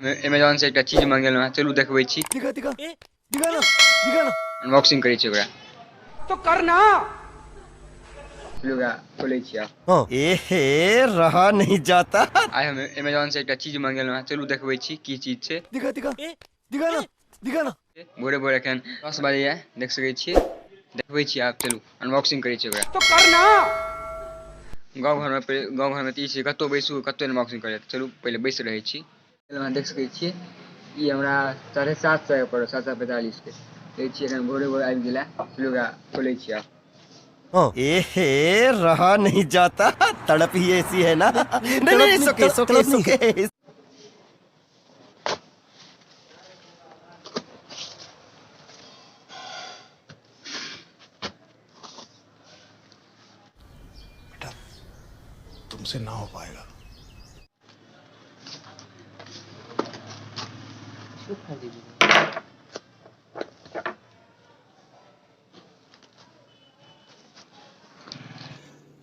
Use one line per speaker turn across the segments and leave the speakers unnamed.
Amazon से एकटा चीज मंगेलहुँ हँ, चलू देखबै छी।
दिखा दिखा दिखा ना दिखा ना।
अनबॉक्सिंग करै छी ओकरा।
तो करना।
चलू ओकरा खोलै छी आब।
हाँ। एहे रहा नहीं जाता।
आइ हम अमेजोन से एकटा चीज मंगेलहुँ हँ, चलू देखबै छी की चीज छै।
दिखा दिखा दिखा ना दिखा ना।
भोरे भोरे एखन 10 बजैया, देख सकै छियै, देखबै छी आब। चलू अनबॉक्सिंग करै छी ओकरा।
तो करना।
गाँव घरमे गाँव घरमे तऽ ई छै, कतहु बैसू कतहु अनबॉक्सिंग करै। चलू पहिले बैस रहै छी। अहाँ देख सकै छियै, ई हमरा 750 के पड़ल, 745 के। देखै छियै एखन भोरे भोरे आबि गेलै। चलू ओकरा खोलै छी आब।
हाँ। एहे रहा नहीं जाता, तड़प ही ऐसी है ना। नहीं नहीं सुके सुके सुके।
बेटा तुमसे ना हो पाएगा।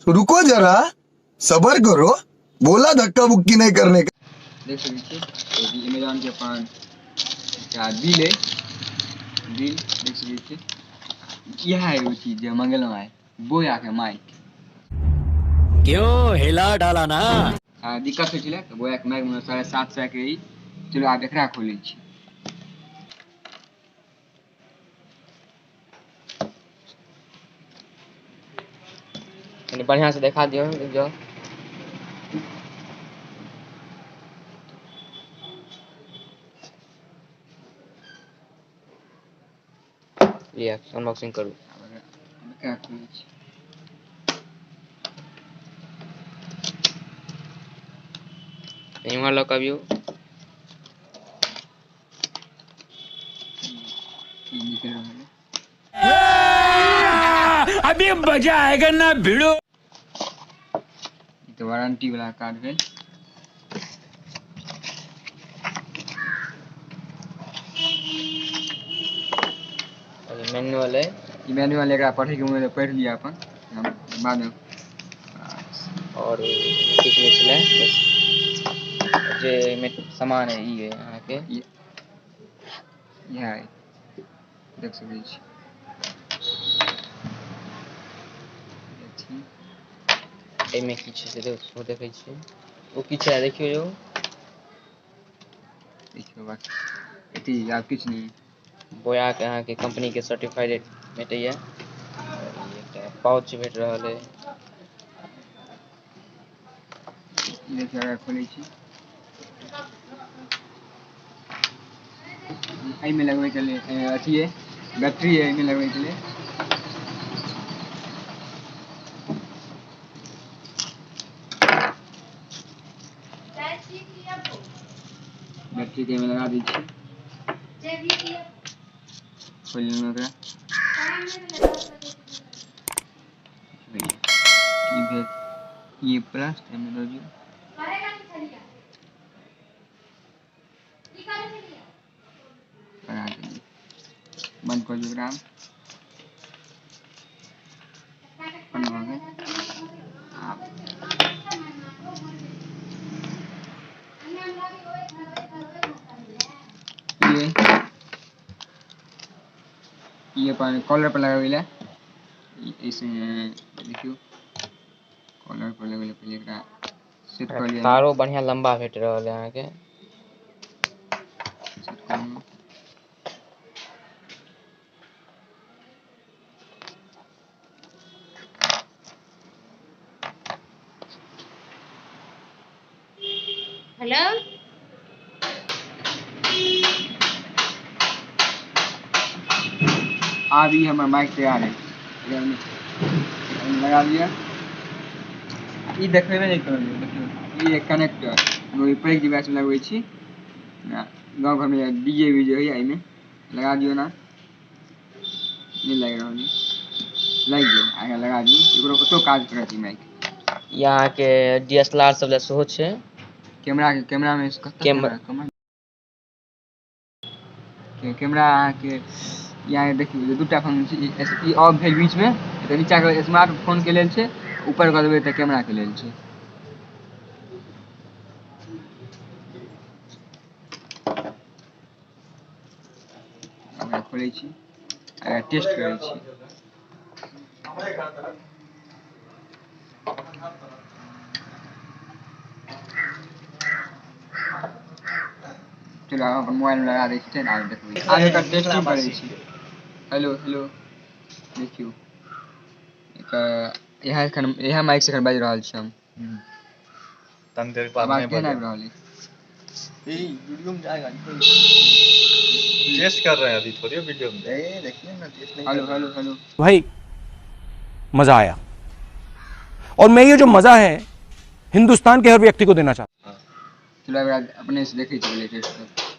रुको जरा, सबर करो, बोला धक्का मुक्की नहीं करने का।
देख सकै छियै अमेजोन के अपन एकटा बिल अइ, बिल देख सकै छियै। इएह एगो चीज जे मंगेलहुँ आइ, बोयाके माइक।
क्यों हिला डाला ना।
आ दिक्कत होइ छलै तऽ बोयाके माइक 750 के ई। चलू आब एकरा खोलै छी।
कनि बढ़िआँ से देखा दियौ, रुकि जाउ। लिअ अनबॉक्सिंग करू।
आब एकरा खोलै छी।
इम्हर लऽ कऽ अबियौ।
ई निकलि रहल अइ।
अभी मजा आएगा ना भिड़ो।
ई तऽ वारंटी वाला कार्ड भेल।
मैनुअल है।
ई मैनुअल एकरा पढ़ैके मोन भेल पढ़ि लिअ अपन, हम बादमे।
और किछु नहि छलै, बस जे एहिमे सामान है ई है अहाँके।
इएह है, देख सकै छी।
एहिमे की छै से सेहो देखै छियै। ओ की छै देखियौ यौ।
देखियौ बस अथी, आब किछु नहि।
बोयाके अहाँके कंपनीके सर्टिफाइड भेटैया। ई एकटा पाउच भेट रहल अइ।
देखियौ एकरा खोलै छी। एहिमे लगबैके लेल अथी अइ, बैटरी अइ एहिमे लगबैके लेल। बैटरीके एहिमे लगा दै छी। खोलि लेलहुँ एकरा। ई भेल ई प्लस, एहिमे दऽ दियौ। लगा देलियै, बंद कऽ दियौ एकरा। बंद भऽ गेल। आब ई अपन कॉलर पर लगाबै लए। ऐसे देखियौ, कॉलर पर लगबै लए पहिले एकरा सेट कऽ लिअ।
तारो बढ़िआँ लम्बा भेट रहल है अहाँके।
सेट कऽ लिअ।
हेलो,
आब ई हमर माइक तैयार है। लगा लिअ। ई देखबे नहि करलियै। देखियौ ई एक कनेक्टर, ओहि पैघ डिवाइस लगबै छी। गाँव घरमे डीजे वीजे होइए, एहिमे लगा दियौ ना। नहि लागि रहल अइ, लागि गेल। आ एकरा लगा दियौ, एकरो ओतौ काज करत ई माइक।
ई अहाँके DSLR सब लए सेहो छै।
कैमरा के कैमरामे कतऽ कैमरा कैमरा अहाँके यहाँ देखियौ जे दूटा फोन छै। ई ऑफ भेल बीचमे तऽ नीचाँके स्मार्ट फोनके लेल छै, ऊपर कऽ देबै तऽ कैमराके लेल छै। खोलै छी आ टेस्ट करै छी। चलू आब अपन मोबाइल में लगा दै छी, आब देखबै। आब एकर टेस्टिंग करै छी। हेलो हेलो, देखियौ एकर इएह एखन इएह माइक से एखन बाजि रहल छी हम।
तन देर बाद
आवाज
नहीं
केहन
बजे।
आबि रहल अइ?
वीडियो में जाएगा।
टेस्ट कर रहे हैं अभी, थोड़ी वीडियो में।
देखिए ना, टेस्ट नहीं।
Hello hello hello.
भाई मजा आया और मैं ये जो मजा है हिंदुस्तान के हर व्यक्ति को देना चाहता हूं।
चलू आब अपने से देखै छी पहिले टेस्ट।